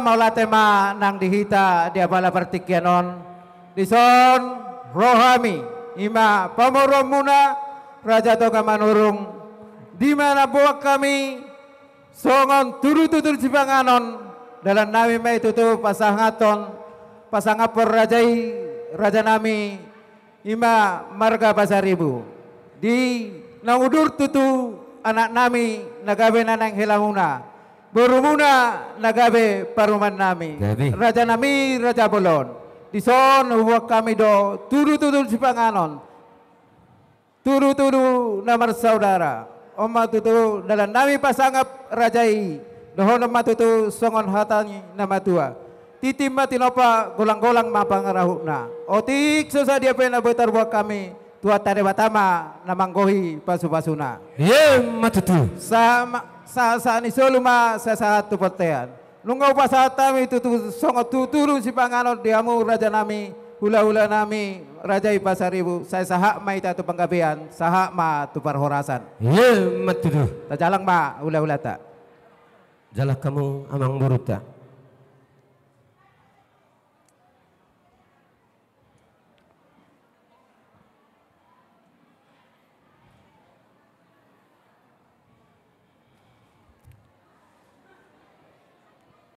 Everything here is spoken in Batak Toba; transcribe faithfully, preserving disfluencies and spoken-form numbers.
Mauliate ma nang di hita di apala partingkian on. Dison ro hami, i ma pamoruonmuna Raja Toga Manurung, di ma na boan hami songon tudu-tudu sipanganon, dalan nami ma i tutu pasangaphon, pasangaphon raja i, raja nami, i ma marga Pasaribu. Di naung udur tutu anak nami na gabe na naeng helamuna, borumuna na gabe parumaen nami. Gabe. Raja nami, Raja Bolon. Dison huboan hami do tudu-tudu sipanganon, tudu-tudu na marsaudara. On ma tutu dalan nami pasangap raja i, dohonon ma tutu songon hata ni na matua. Tintin ma tinompa, golang-golang ma pangarahutna. Otik so sadia pe na boi tarboan hami, Tuhanta Debata ma na manggohi pasu-pasuna. I ma tutu. Sa-, ma-, sa-, sahat ni solu ma sahat-sahat tu bontean. Nunga hupasahat hami tutu songon tudu-tudu sipanganon di hamu raja nami, hula-hula nami, raja i Pasaribu, sai sahat ma hita tu panggabean, sahat ma tu parhorasan. I ma tutu. Tajalang ma hula-hulanta. Jalang hamu amangborunta.